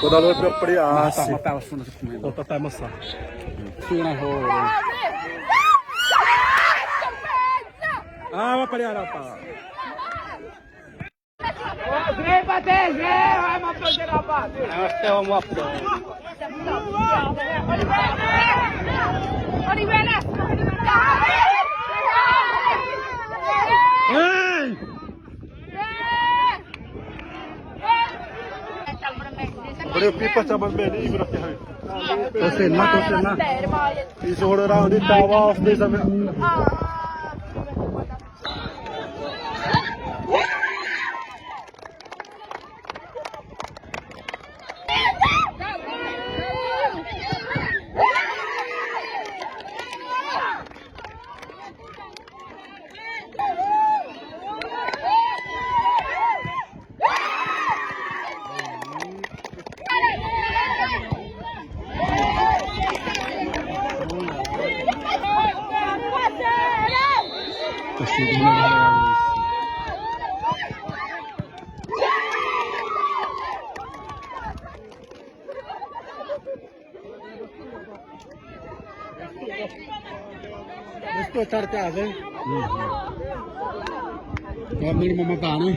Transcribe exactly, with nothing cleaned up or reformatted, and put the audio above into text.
Koda lo pe pari asi. Mata, mata, suna, suna. Kota ta masa. Suna ho. Ah, ma pari ara pa. Hey! Ore pipa caman bene ibu rakyai. Tô sena, tô sena. Izo ora round di tawa of desa me. Esto tarde, ¿eh? Ya, mira, mamá, gana.